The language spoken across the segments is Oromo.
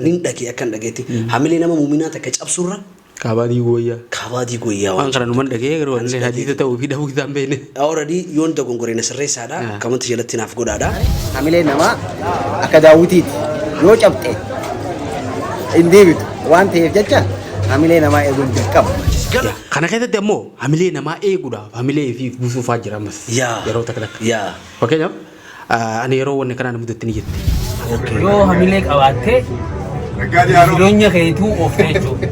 Nin dhagee akkan dhageetti hamilee nama muuminaa takka cabsurra Kaabaa diiguu wayyaa. Kaabaa diiguu wayyaa waan kana numan dhagee garuu anillee hadiisa ta'uu fi dhabuu isaan beekne. Already yoon dogongore na sirreessaadha. Comment jalatti naaf godhaadha. Hamileen namaa akka daawwitiiti. Yoo cabxe hin deebitu waan ta'eef jecha hamilee namaa eeguun dirqama. Kana keessatti ammoo hamilee namaa eeguudhaaf hamilee fi buusuufaa jira ammas. Yeroo takka takka. Fakkeenyaaf ani yeroo wanni kanaa na mudatte ni jetti. Yoo hamilee qabaatte jireenya keetuu oofte jechuudha.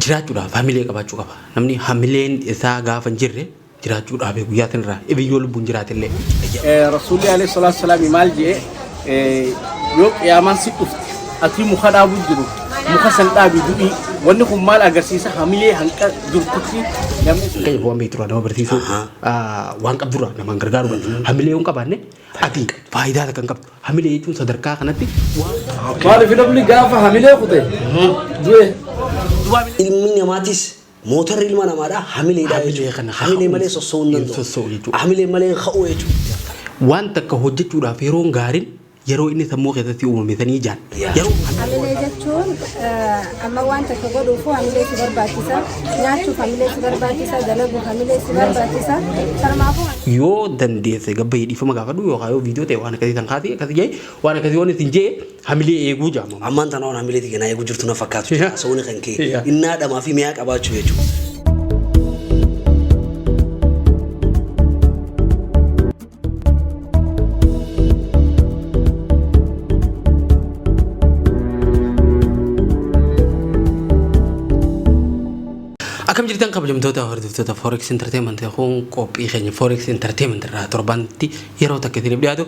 Jiraachuudhaaf hamilee qabaachuu qaba. Namni hamileen isaa gaafa hin jirre jiraachuu dhaabee guyyaa sanirraa ibiyyoo lubbuun jiraatellee. Rasuulli alayhi salaatu salaami maal jee yoo qiyaamaan si dhufte atii muka dhaabu jiru muka san dhaabi du'ii wanni kun maal agarsiisa hamilee hanqa jirtutti namni Fakkeenyaaf waan beekturraa nama barsiisuu waan qabdurraa namaan gargaaruudha. Hamilee yoo hin qabaanne ati faayidaa takka hin qabdu. Hamilee jechuun sadarkaa kanatti waan Maaliif namni gaafa hamilee kute du'e. Ilmi namaatis mootarri ilma namaadha hamileedha Hamilee jechuudha. kana Hamilee malee sosso'uu hin hin danda'u. sosso'u jechuudha. Hamilee malee hin ka'u jechuudha. Waan takka hojjechuudhaaf yeroon gaariin Yeroo inni sammuu keessatti uumame sanii ijaan. Yeroo. Hamilee jechuun amma waan takka godhuufuu hamilee si barbaachisa. Nyaachuuf hamilee si barbaachisa. Dalaguuf hamilee si barbaachisa. Kanumaafuu. Yoo dandeesse gabbayii dhiifama gaafadhu yookaan yoo viidiyoo ta'e waan akkasii san kaasii akkasii jee waan akkasii waan isin jee hamilee eeguu jaama. Ammaan tana waan hamilee tiyya naa eeguu jirtu na fakkaatu jira. Haasawni kan kee innaa dhamaa fi mi'aa qabaachuu jechuudha. Akkam jirtan kabajamtoota hordoftoota Forex Entertainment kun qophii keenya Forex Entertainment irraa torbantti yeroo takka isiniif dhiyaatu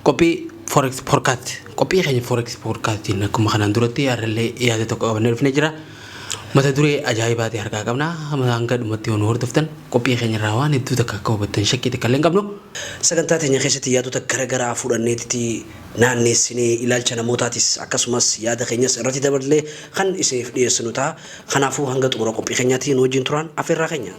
qophii Forex Podcast qophii keenya Forex Podcastiin akkuma kanaan duratti har'allee yaada tokko qabannee dhufnee jira. Mata duree ajaa'ibaa ta'e harkaa qabna. Hanga dhumatti yoo nu hordoftan qophii keenya irraa waan hedduu takka akka hubattan shakkii takka illee hin qabnu. Sagantaa teenya keessatti yaadota gara garaa fudhanneetiti naanneessinee ilaalcha namootaatis akkasumas yaada keenyas irratti daballee kan isiniif dhiyeessinu ta'a. Kanaafuu hanga xumura qophii keenyaatti nu wajjin turaan afeerraa keenya.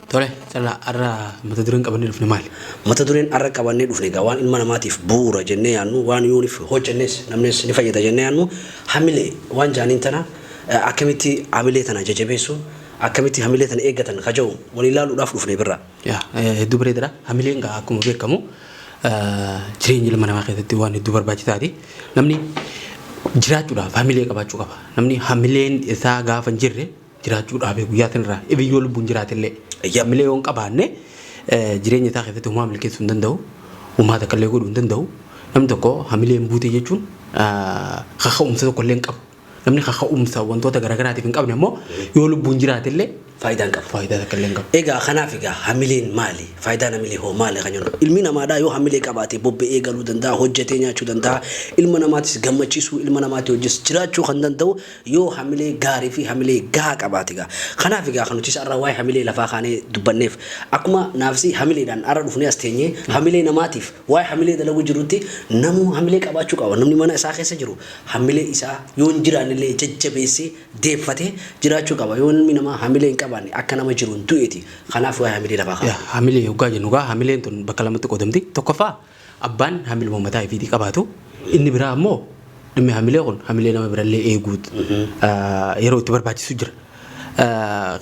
Tole, callaa har'a mata dureen qabannee dhufne maali? Mata dureen har'a qabannee dhufne egaa waan ilma namaatiif bu'uura jennee yaadnu, waan yoonif hojjennes namnis ni fayyada jennee yaadnu hamilee waan jaaniin tana akkamitti hamilee tana jajabeessuun akkamitti hamilee tana eeggatan ka ja'u waliin laaluudhaaf dhufne birraa. Yaa hedduu bareedadha. Hamileen gaa akkuma beekamu jireenya ilma namaa keessatti waan hedduu barbaachisaati. Namni jiraachuudhaaf hamilee qabaachuu qaba. Namni hamileen isaa gaafa hin jirre jiraachuu dhaabee guyyaa sanirraa even yoo lubbuun jiraatellee hamilee yoo hin qabaanne jireenya isaa keessatti homaa milkeessuu hin danda'u. Homaa takka illee godhuu hin danda'u. Namni tokko hamilee hin buute jechuun kaka'umsa tokko illee hin qabu. Namni kaka'umsa wantoota garaagaraatiif hin qabne ammoo yoo lubbuun jiraatellee Faayidaa hin qabu. Faayidaa takka illee hin qabu. Egaa kanaaf egaa hamileen maali? Faayidaan hamilee hoo maali kan jennu? Ilmi namaadhaa yoo hamilee qabaate bobba'ee galuu danda'a, hojjetee nyaachuu danda'a, ilma namaatis gammachiisuu, ilma namaatii wajjis jiraachuu kan danda'u yoo hamilee gaarii fi hamilee gahaa qabaate egaa. Kanaaf egaa kan nutis har'a waa'ee hamilee lafaa kaanee dubbanneef akkuma naafsi hamileedhaan har'a dhufnee as teenyee hamilee namaatiif waa'ee hamilee dalaguu jirrutti namuu hamilee qabaachuu qaba. Namni mana isaa keessa jiru hamilee isaa yoo hin jiraannellee jajjabeessee deeffatee jiraachuu qaba. Yoo ilmi namaa hamilee hin qabaanne akka nama jiruun du'eeti. Kanaaf waa'ee hamilee lafaa kaafne. Hamilee hoggaa jennu egaa hamileen tun bakka lamatti qoodamti. Tokkoffaa abbaan hamiluma mataa ifiitii qabaatu. Inni biraa ammoo dhimmi hamilee kun hamilee nama birallee eeguu yeroo itti barbaachisu jira.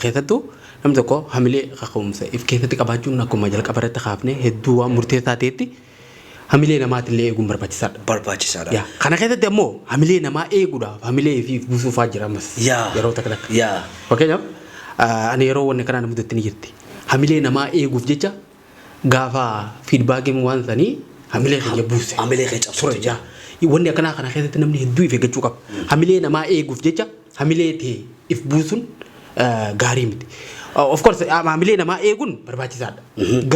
Keessattuu namni tokko hamilee kaka'umsa if keessatti qabaachuun akkuma jalqaba irratti kaafne hedduu waan murteessaa ta'etti hamilee namaatillee eeguun barbaachisaadha. Barbaachisaadha. Yaa kana keessatti ammoo hamilee namaa eeguudhaaf hamilee ifiif buusuufaa jira ammas. Yaa. Yeroo takka takka. Yaa. Fakkeenyaaf ani yeroo wanni kanaa na mudatte ni jirti. Hamilee namaa eeguuf jecha Gaafa feedbackiin waan sanii hamilee kiyya buuse. Hamilee kee cabsuutu Ture jira. yaa. Wanni akkanaa kana keessatti namni hedduu if eeggachuu qaba. Hamilee namaa eeguuf jecha hamilee tee if buusuun gaarii miti. Of course hamilee namaa eeguun barbaachisaadha.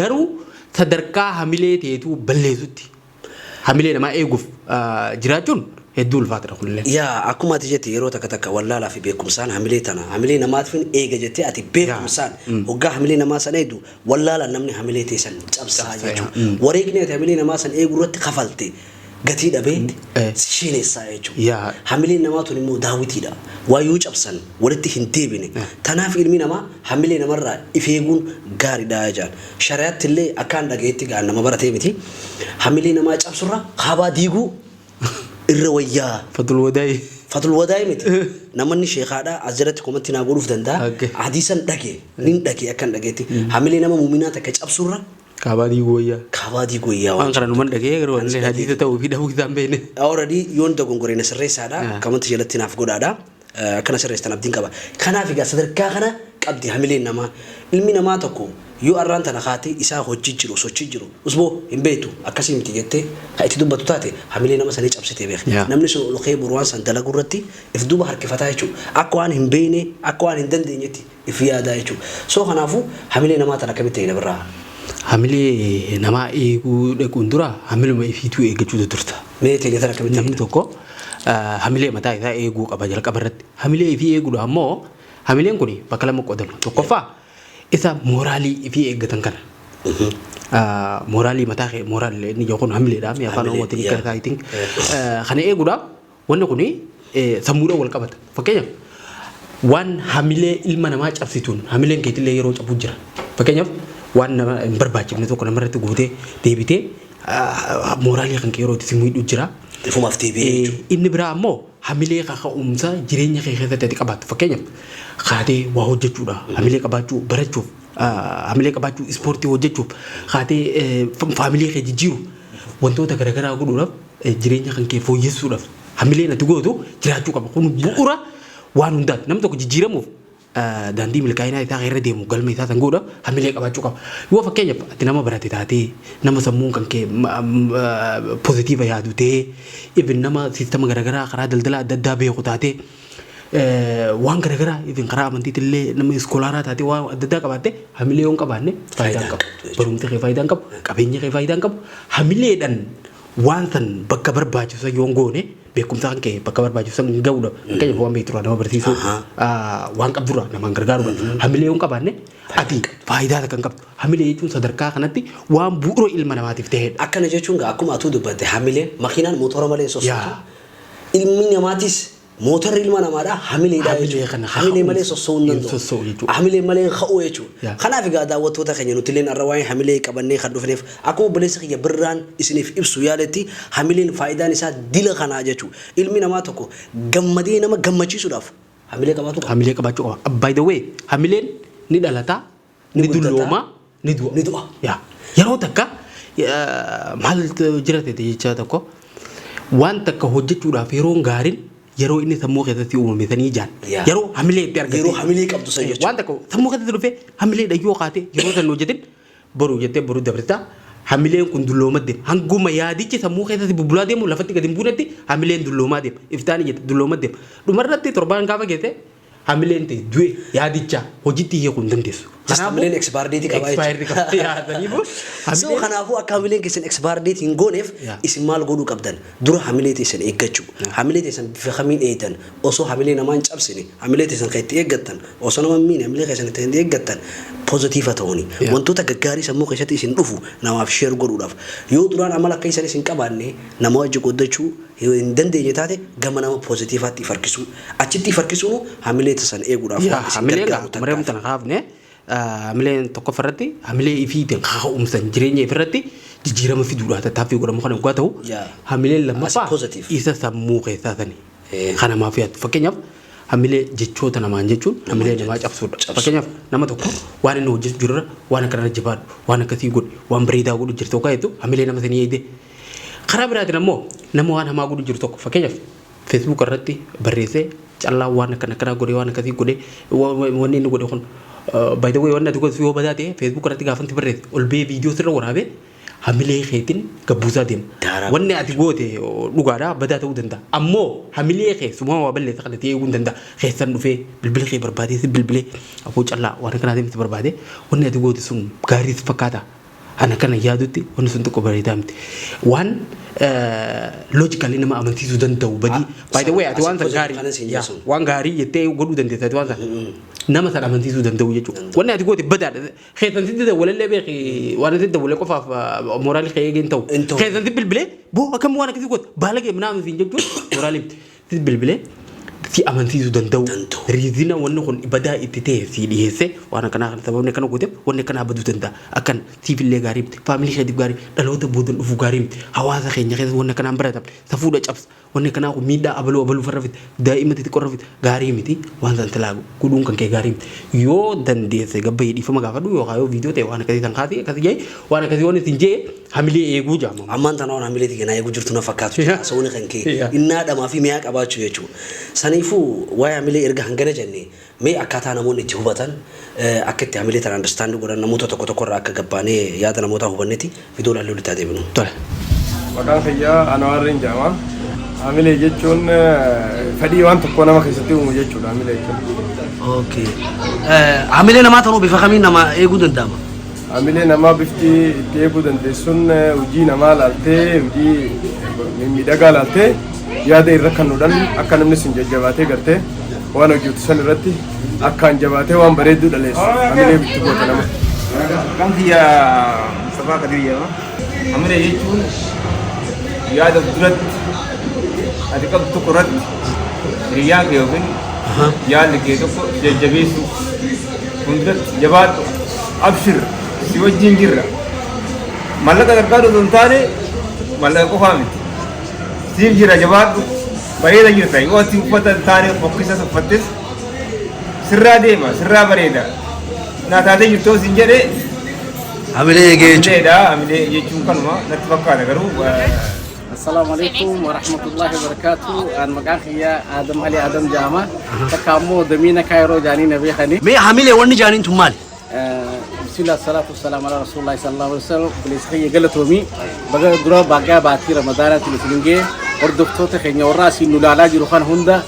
Garuu sadarkaa hamilee teetuu balleessutti Hamilee namaa eeguuf jiraachuun hedduu ulfaatadha kunillee. Yaa akkuma ati jette yeroo takka takka wallaalaa fi beekumsaan hamilee tana hamilee namaatifin eega jettee ati beekumsaan hoggaa hamilee namaa san eegdu wallaalaan namni hamilee tee san cabsaa jechuudha. Wareegni ati hamilee namaa san eeguu irratti kafalte Gatii dhabee si sheenessaa jechuudha. Hamileen namaa tun immoo daawwitiidha. Waa yoo cabsan walitti hin deebine. Tanaaf ilmi namaa hamilee namarraa if eeguun gaariidha jedhan. Shari'aatti illee akkaan dhagayetti gaan nama baratee miti. Hamilee namaa cabsurra kaabaa diiguu irra wayyaa. Fatul Wadaay. Fatul Wadaay miti. Namanni sheekaadha as jalatti komantii naa godhuuf danda'a. Hadiisan dhage nin dhage akkan dhageetti. Hamilee nama muuminaa takka cabsurra Kaabaa diiguu wayyaa. Kaabaa diiguu wayyaa waan Waan kana numan dhaga'ee garuu Anis wanni hadiisa ta'uu fi dhabuu isaa hin beekne. Already yoon dogongore na sirreessaadha. Comment jalatti naaf godhaadha. Akka na sirreessitan abdiin qaba. Kanaaf egaa sadarkaa kana qabdi hamileen namaa. Ilmi namaa tokko yoo arraan tana kaatee isaa hojii jiru sochii jiru usboo hin beektu akkasii miti jettee kan itti dubbatu taate hamilee nama sanii cabsitee beeki. Namni sun ol ka'ee boru waan san dalaguu irratti if duuba harkifataa jechuudha. Akka waan hin beekne akka waan hin dandeenyetti if yaadaa jechuudha. So kanaafuu hamilee namaa tana akkamitti eegna birraa? Hamilee namaa eeguu dhaquun dura hamiluma ifiituu eeggachuutu dursa. Mee teenya tana akkamitti Namni eegna? tokko hamilee mataa isaa eeguu qaba jalqaba irratti. Hamilee ifii eeguudha ammoo hamileen kun bakka lama qoodama. Tokkoffaa isa mooraalii ifii eeggatan kana. Mooraalii mataa kee mooraalii inni jedhu kun hamileedha. Afaan Hamilee, Oromootiin yaa. hiika isaa I think. Kana eeguudhaaf Wanni kuni sammuudhaan wal qabata. Fakkeenyaaf waan hamilee ilma namaa cabsituun hamileen keetillee yeroo cabu jira. Fakkeenyaaf waan nama hin barbaachifne tokko namarratti gootee deebitee mooraalii kan kee yeroo itti si miidhu jira. Ifumaaf deebi'ee jechuudha. Inni biraa ammoo hamilee kaka'umsa jireenya kee keessatti ati qabaattu. Fakkeenyaaf kaatee waa hojjechuudha. Hamilee qabaachuu barachuuf hamilee qabaachuu ispoortii hojjechuuf kaatee faamilii kee jijjiiruuf wantoota garaagaraa godhuudhaaf jireenya kan kee fooyyessuudhaaf hamileen ati gootu jiraachuu qaba. Kun bu'uura waan hundaati. Namni tokko jijjiiramuuf daandii milkaa'inaa isaa irra deemu galma isaa san godhuudhaaf hamilee qabaachuu qaba. Yoo fakkeenyaaf ati nama barate taatee nama sammuun kan kee pozitiiva yaadu ta'ee even nama siistama garaagaraa karaa daldala adda addaa beeku taatee waan garaagaraa even karaa amantiitillee nama iskoolaaraa taatee waan adda addaa qabaatte hamilee yoo hin qabaanne faayidaa hin qabu. Barumsi kee faayidaa hin qabu, qabeenyi kee faayidaa hin qabu. Hamileedhaan waan san bakka barbaachisu san yoo hin goone beekumsa kan kee bakka barbaachisu san hin ga'uudha. Fakkeenyaaf waan beekturraa nama barsiisuu, waan qabdurraa namaan gargaaruudha. Hamilee yoo hin qabaanne ati faayidaa takka hin qabdu. Hamilee jechuun sadarkaa kanatti waan bu'uura ilma namaatiif ta'edha. Akkana jechuun gaa akkuma atuu dubbatte hamileen makiinaan motora malee hin sossootu. Ilmi namaatis Mootarri ilma namaadha hamileedha Hamilee jechuudha. kana Hamilee malee kaka'umsa sosso'uu hin hin danda'u. sosso'u jechuudha. Hamilee malee hin ka'u jechuudha. Yaa. Kanaaf egaa daawwattoota keenya nutilleen har'a waa'ee hamilee qabannee kan dhufneef akkuma obboleessi kiyya Birraan isiniif ibsu yaaletti hamileen faayidaan isaa dila kanaa jechuudha. Ilmi namaa tokko gammadee nama gammachiisuudhaaf hamilee qabaatu qaba. Hamilee qabaachuu qaba. By the way, hamileen ni dhalata, Ni ni guddata, dullooma, ni du'a. ni du'a. Yaa. Yeroo takka maal jira ta'e jecha tokko waan takka hojjechuudhaaf yeroon gaariin yeroo inni sammuu keessatti uumame sanii ijaan Yaa. yeroo hamilee itti argatte. Yeroo hamilee qabdu san jechuudha. Waan takka sammuu keessatti dhufee hamileedha yoo kaate yeroo san hojjetin boru jettee boru dabarta. Hamileen kun dullooma deema. Hanguma yaadichi sammuu keessatti bubbulaa deemu lafatti gadi hin buunetti hamileen dulloomaa deema. Iftaani jette dullooma deema. Dhumarratti torbaan gaafa geesse Hamileen tee du'e yaadicha hojitti hiikuu hin dandeessu. Just hamileen expired date qaba jechuudha. Expired qaba. Yaadaniifu So hamileen kanaafuu akka hamileen keessan expired date hin gooneef Yeah. isin maal godhuu qabdan? Dura hamilee teessan eeggachuu. Hamilee teessan bifa kamiin eegdan? Osoo hamilee namaa hin cabsine, hamilee teessan kan itti eeggattan, osoo nama hin miine hamilee keessan itti eeggattan pozitiiva ta'uuni. Yeah. Wantoota gaggaarii sammuu keessatti isin dhufu namaaf share godhuudhaaf. Yoo duraan amala akka isaan isin qabaanne nama wajji qooddachuu yoo hin dandeenye taate gama nama poozitiivaatti if harkisuu. Achitti if harkisuunu hamilee teessan eeguudhaaf Yaa waan isin hamilee egaa gargaaru akkuma reefu takkaaf. tana kaafne hamileen tokkoffaa irratti hamilee ifiitiin kaka'umsan jireenya ifirratti jijjiirama fiduudhaa tattaaffii godhamu kana dhugaa ta'u Yaa. hamileen lammaffaa As positive. isa sammuu keessaa sani Eh. kan namaaf yaaddu fakkeenyaaf hamilee jechoota namaan jechuun hamilee namaa cabsuudha. Cabsu. Fakkeenyaaf nama tokko waan inni hojjetu jirurra waan akkanarra jabaadhu waan akkasii godhi waan bareedaa godhu jirtu yookaan jettu hamilee nama sanii eegdee Karaa biraatiin ammoo nama waan hamaa godhu jiru tokko fakkeenyaaf Facebook irratti barreessee callaa waan akkana akkanaa godhe waan akkasii godhe wanni inni godhe kun by the way wanni ati godhu yoo badaa ta'e Facebook irratti gaafa inni barreesse ol ba'ee viidiyoo sirra waraabee hamilee keetiin gabbuusaa deema. Daaraa Wanni ati goote dhugaadha badaa ta'uu danda'a. Ammoo hamilee kee suma waa balleessa kana ta'ee eeguu hin danda'a. Keessan dhufee bilbila kee barbaadee si bilbilee aboo callaa waan akkanaatiin si barbaade wanni ati goote sun gaarii si fakkaata. Ana kana yaadutti wanni sun xiqqoo bareedaa miti. Waan logically nama amansiisuu danda'u badii. By the way, ati waan san gaarii waan gaarii jettee godhuu dandeessa, ati waan san nama san amansiisuu danda'u jechuudha. Wanni ati goote badaadha. Keessan sitti dawwalallee beeki, waan sitti dawwale qofaaf mooraalii kee eegee hin ta'u. Keessan si bilbilee boo akkam waan akkasii goote baalagee minaamin siin jechuun mooraalii miti. Si bilbilee si amansiisuu danda'u. Reason wanni kun badaa itti ta'e si dhiyeesse, waan akkanaa kana sababni akkana gooteef wanni akkanaa baduu danda'a. Akkan siifillee gaarii miti. Family keetiif gaarii, dhaloota boodan dhufu gaarii miti. Hawaasa keenya keessa wanni akkanaan baratamne safuudha cabsa. Wanni akkanaa kun miidhaa abaluu abaluu farra fida. Daa'ima xixiqqoo irra fida. Gaarii miti. Waan san silaa godhuun kan kee gaarii miti. Yoo dandeesse gabbayee dhiifama gaafadhu, yookaan yoo viidiyoo ta'e waan akkasii san kaasee akkasii jee waan akkasii waan isin jee hamilee eeguu jaama. Ammaan tana waan hamilee tiyya naa eeguu jirtu na fakkaatu jira. Haasawni kan kee innaa dhamaa fi mi'aa qabaachuu jechuudha. Saniifuu waa'ee hamilee erga hangana jenne, mee akkaataa namoonni itti hubatan, akka itti hamilee tana understand godhan namoota tokko tokko irraa akka gabbaanee yaada namootaa hubannetti viidiyoo ilaallee walitti haa deebinu. Tole. Maqaan kiyyaa Anwaarriin jedhama. Hamilee jechuun fedhii waan tokkoo nama keessatti uumu jechuudha hamilee jechuun. Okay. Hamilee namaa tanuu bifa kamiin nama eeguu danda'ama? Hamilee namaa bifti itti eeguu dandeessuun hojii namaa laaltee, hojii mimmiidhagaa laaltee, yaada irra kennuudhaan akka namni sun jajjabaatee gartee waan hojjetu san irratti akkaan jabaatee waan bareedduu dhaleessu hamilee itti goota nama. Maqaan kiyya Mustafaa Kadir jedhama. Hamilee jechuun yaada duratti ati qabdu tokko irratti hiriyyaan kee yookiin yaadni kee tokko jajjabeessu, fuulduratti jabaadhu, abshir, si wajjin jirra. Mallaqa gargaaru osoo hin taane, mallaqa qofaa miti. Siif jira, jabaadhu, bareeda jirta, yoo ati uffata hin taane fokkisas uffattes sirraa deema, sirraa bareeda. Naa taatee jirtoo siin jedhee. Hamilee eegee jechuudha. Hamileedha, hamilee jechuun kanuma natti fakkaata garuu. Assalaamu alaikum warahmatullahi wabarakatuh. An maqaan kiyya Adam Ali Adam jedhama. Takka ammoo Damiina Kaayiroo jaanii na beekani. Mee hamilee wanni jaaniin tun maali? Bismillah, salatu wassalamu ala rasulillahi sallallahu alaihi wasallam. Obboleessa kiyya, galatoomii. Baga dura bagaa baatii Ramadaanaatiin isin ga'e. Hordoftoota keenya warra asiin nu ilaalaa jiru kan hunda,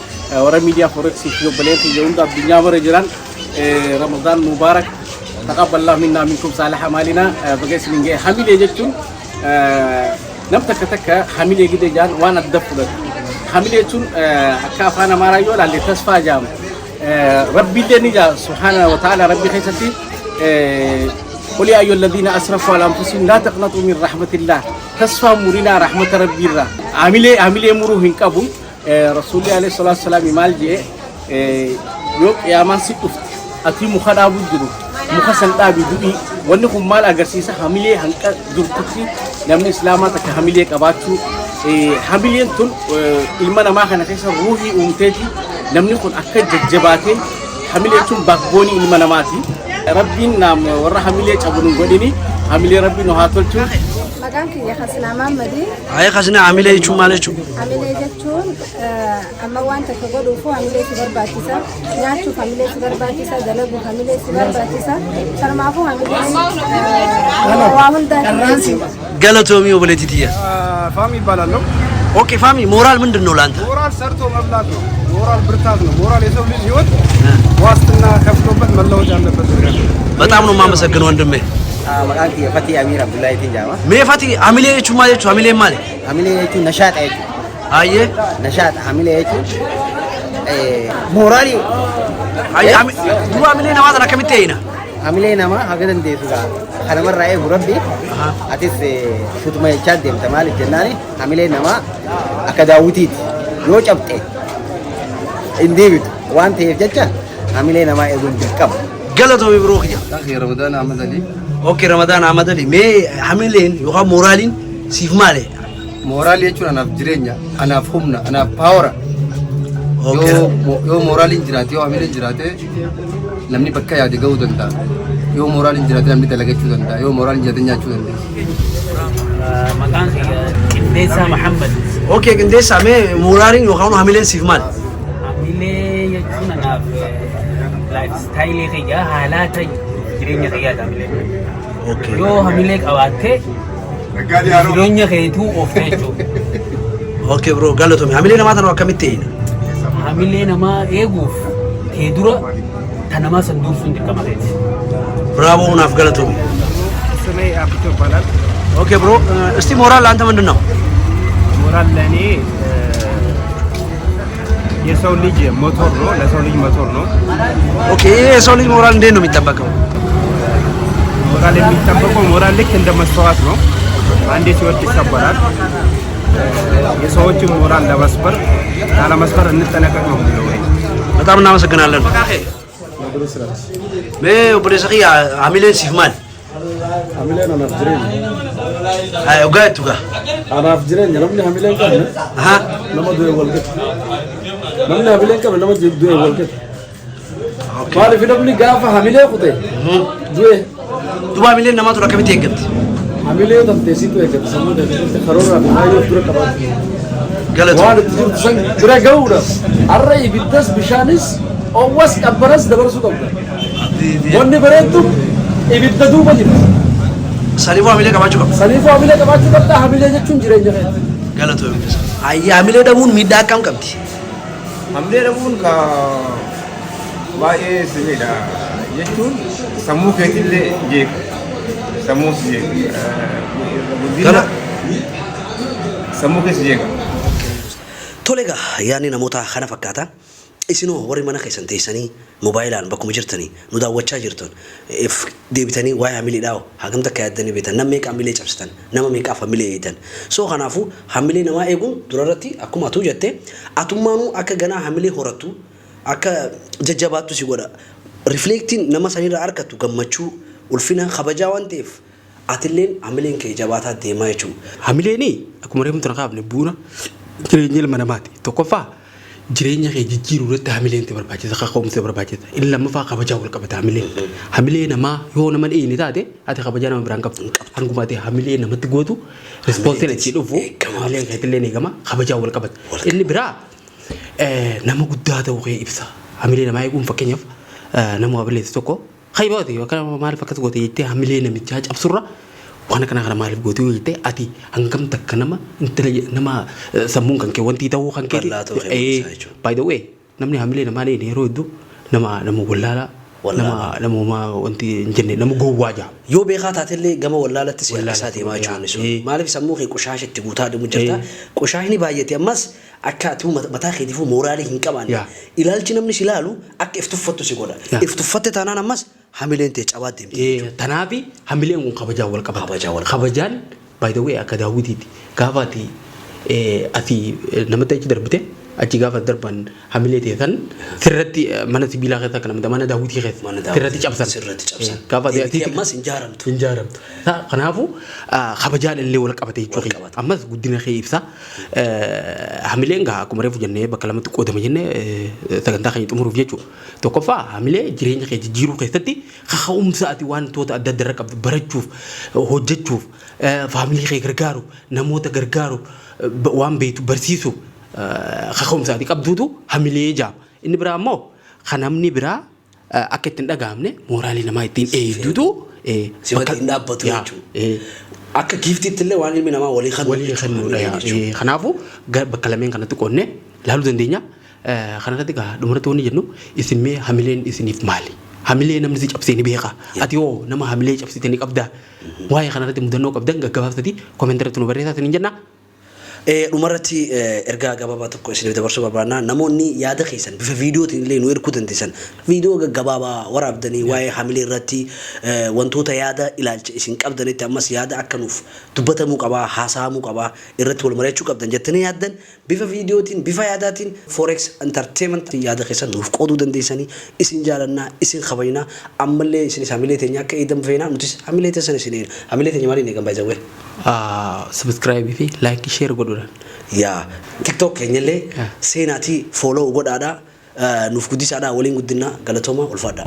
warra miidiyaa foreksii fi obboleen kiyya hunda addunyaa mara jiran, Ramadaan Mubaarak, taqabballahu minna minkum saaliha maalina, baga isin ga'e. Hamilee jechuun nam takka takka hamilee gide jaan waan adda fudhatu. Hamilee jechuun akka afaan Amaaraa yoo ilaalle tasfaa jaama. Rabbiillee ni jaa subhaana wa ta'ala Rabbi keessatti, قل يا أيها الذين أسرفوا على أنفسهم لا تقنطوا من رحمة الله, tasfaa murinaa rahmata Rabbii irraa. Hamilee muruu hin qabu. Rasuulli alayhi salaatu wasalaam maal jee? Yoo qiyaamaan si dhufte ati muka dhaabu jiru, muka san dhaabi du'ii. Wanni kun maal agarsiisa? Hamilee hanqa durtutti namni islaamaa takka hamilee qabaachuu. Hamileen tun ilma namaa kana keessa ruuhii uumteeti namni kun akka jajjabaatee. Hamilee jechuun backbone ilma namaati. Rabbiin naam warra hamilee cabu nu godhini, hamilee Rabbi nu haa tolchu. Maqaan kiyya Hasnaa Maammadii. Haaya Hasnaa, hamilee jechuun maal jechuudha? Hamilee jechuun amma waan tokko godhuuf hamilee si barbaachisa. Nyaachuuf hamilee si barbaachisa. Dalaguuf hamilee si barbaachisa. Kanumaafuu hamileen waa hundaati. Galatoomii obboleettii tiyya. ፋሚ ይባላለሁ። Okay ፋሚ፣ ሞራል ምንድን ነው ለአንተ? ሞራል ሰርቶ መብላት ነው። ሞራል ብርታት ነው። ሞራል የሰው ልጅ ህይወት ዋስትና ከፍሎበት መለወጥ ያለበት ነገር ነው። በጣም ነው የማመሰግነው ወንድሜ። Maqaan kiyya Fatii Amiir Abdullaahiitiin jedhama. Mee Fati, hamilee jechuun maal jechuudha? Hamileen maali? Hamilee jechuun nashaaxa jechuudha. Hayyee. Nashaaxa, hamilee jechuun mooraalii. Hayyee, duuba hamilee namaa sana akkamitti eeyina? Hamilee namaa haga dandeessu gaa kanamarraa eegu Rabbi, atis sutuma jechaa deemta. Maaliif jennaani, hamilee namaa akka daawwitiiti, yoo cabxe hin deebitu waan ta'eef jecha hamilee namaa eeguun dirqama. Galatoomii biroo kiyya. Maqaan kiyya Ramadaan Ahmad Ali. Okay Ramadaan Ahmad Ali, mee hamileen yookaan mooraaliin siif maali? Mooraalii jechuun anaaf jireenya, anaaf humna, anaaf power. Yoo mooraaliin jiraate, yoo hamileen jiraate, namni bakka yaade gahuu danda'a. Yoo mooraaliin jiraate namni dalagachuu danda'a. Yoo mooraaliin jiraate nyaachuu dandeessa. Maqaan kiyya Qindeessaa Mahammad. Okay Qindeessaa, mee mooraaliin yookaan hamileen siif maali? Hamilee jechuun anaaf life style kiyya, haalaata jireenya kiyyaati hamileen. Yoo hamilee qabaatte jireenya keetuu oofte jechuudha. Okay bro, galatoomi. Hamilee namaa tana akkamitti eeyina? Hamilee namaa eeguuf kee dura ta namaa san dursuun dirqama keeti. Bravo, naaf galatoomi. ስሜ አብቶ ይባላል። Okay bro፣ እስቲ ሞራል ለአንተ ምንድን ነው? ሞራል ለእኔ የሰው ልጅ ሞቶር ነው። ለሰው ልጅ ሞቶር ነው። Okay፣ ይሄ የሰው ልጅ ሞራል እንዴት ነው የሚጠበቀው? ሞራል የሚጠበቀው ሞራል ልክ እንደ መስተዋት ነው። አንዴ ሲወድቅ ይሰበራል። የሰዎችን ሞራል ለመስበር ላለመስበር እንጠነቀቅ ነው የሚለው። በጣም እናመሰግናለን። Mee obboleessa kiyya, hamileen siif maali? Hamileen anaaf jireenya. Dhugaa jettu gaa. Anaaf jireenya. Namni hamilee hin qabne nama du'e wal qixa. Namni hamilee hin qabne nama du'e wal qixa. Maaliif namni gaafa hamilee kute du'e. Duuba hamileen namaa tura akkamitti eeggamti? Hamilee dandeessitu eeggata, sammuu keessatti karooraa fi kaayyoo dura qabaatu. Galatoom. Waan itti jirtu san bira gahuudhaaf har'a ibiddas, bishaanis, oowwas, qabbanas dabarsuu qabda. Wanni bareeddu ibidda duuba jira. Saniifuu hamilee qabaachuu qabda. Saniifuu hamilee qabaachuu qabda. Hamilee jechuun jireenya keeti. Galatoom. Ayyaa, hamilee dhabuun miidhaa akkam qabdi? Hamilee dhabuun ka baay'ee sirriidha jechuun sammuu keetillee jeeqa. Sammuu si jeeqa. Guddina sammuu keessa jeeqa. Tole egaa, yaadni namoota kana fakkaata. Isinoo warri mana keessan teessanii moobaayilaan bakkuma jirtanii nu daawwachaa jirtan, if deebitanii waa'ee hamileedhaa hagam takka yaaddanii beektan? Nama meeqa hamilee cabsitan? Nama meeqaaf hamilee eegdan? So kanaafuu hamilee namaa eeguun durarratti akkuma atuu jette, atummaanuu akka ganaa hamilee horattu, akka jajjabaattu si godha. Rifleektiin nama sanirraa argattu gammachuu, ulfina, kabajaa waan ta'eef atilleen hamileen kee jabaataa deemaa jechuudha. Hamileen akkuma reefu tana kaafne bu'uura jireenya ilma namaati. Tokkoffaa, jireenya kee jijjiiruu irratti hamileen si barbaachisa, kaka'umsi si barbaachisa. Inni lammaffaa kabajaa wal qabata hamileen. Hamilee namaa yoo nama dhiine taate, ati kabajaa nama biraan qabdu. Hanguma ati hamilee namatti gootu responsiin achi dhufu hamileen keetillee ni eegama, kabajaa wal qabata. Inni biraa nama guddaa ta'uu kee ibsa. Hamilee namaa eeguun, fakkeenyaaf, nama waa balleessu tokko haybaati akkana maaliif akkas goote jettee hamilee namichaa cabsurra, waan akkana kana maaliif goote yoo jettee, ati hangam takka nama nama sammuun kan kee wanti ta'uu kan keeti. Bal'aa ta'uu kee mul'isa jechuudha. By the way, namni hamilee namaa dheene yeroo hedduu nama wallaalaa, nama homaa wanti hin jenne, nama gowwaa jaa. Yoo beekaa taatellee gama wallaalatti si harkisaa deemaa jechuudha sun. Maaliif sammuu kee qushaasha itti guutaa deemu jirta. Qushaashni baay'ate ammas akka ati mataa keetiifuu mooraalii hin qabaanne. Ilaalchi namni si ilaalu akka if tuffattu si godha. If tuffatte taanaan ammas hamileen tee cabaa deemti jechuudha. Tanaafi hamileen kun kabajaan wal qabata. Kabajaan wal qabata. Kabajaan, by the way, akka daawwitiiti. Gaafa ati namatti achi darbite, achi gaafa darban hamilee ta'e san sirratti mana sibiilaa keessa akka namatti mana daawwitii keessa Mana daawwitii sirratti cabsan. Sirratti cabsan. Gaafa ati Deebitee ammas hin jaaramtu. Hin jaaramtu. Kanaafuu kabajaan illee wal qabate jechuudha. Ammas guddina kee ibsa. Hamileen gaa akkuma reefu jennee bakka lamatti qoodama jennee sagantaa keenya xumuruuf jechuudha. Tokkoffaa, hamilee jireenya kee jijjiiruu keessatti kaka'umsa ati wantoota adda addaa irra qabdu barachuuf, hojjechuuf, family kee gargaaru, namoota gargaaru, waan beektu barsiisuuf kaka'umsa ati qabduutu hamilee jaama. Inni biraa immoo kan namni biraa akka ittiin dhaga'amne mooraalii namaa ittiin eegduutu Si waliin dhaabbatu jechuudha. Akka giiftiitti illee waan ilmi namaa walii kennu walii kennuudha. Kanaafuu bakka lameen kanatti qoonnee ilaaluu dandeenya. Kanarratti egaa dhumarratti wanni jennu, isin mee hamileen isiniif maali? Hamilee namni si cabsee ni beekaa? Ati hoo nama hamilee cabsite ni qabdaa? Waa'ee kanarratti mudannoo qabdan gaggabaabsatii comment irratti nu barreessaa isiniin jenna. Dhumarratti ergaa gabaabaa tokko isiniif dabarsuu barbaadna. Namoonni yaada keessan bifa viidiyootiin illee nu erguu dandeessan. Viidiyoo gaggabaabaa waraabdanii waa'ee hamilee irratti wantoota yaada ilaalcha isin qabdanitti, ammas yaada akka nuuf dubbatamuu qabaa, haasa'amuu qabaa, irratti wal mari'achuu qabdan jettanii yaaddan, bifa viidiyootiin, bifa yaadaatiin Forex Entertainment yaada keessan nuuf qooduu dandeessanii. Isin jaalannaa, isin kabajnaa, ammallee isinis hamilee teenya akka eegdan feena, nutis hamilee teessan isin eegna. Hamilee teenya maaliin eegan, by the way? Subscribe fi like, share godhuudhaan. Yaa, TikTok keenyallee seenaatii follow godhaadhaa, nuuf guddisaadhaa, waliin guddinaa. Galatooma, ulfaadhaa.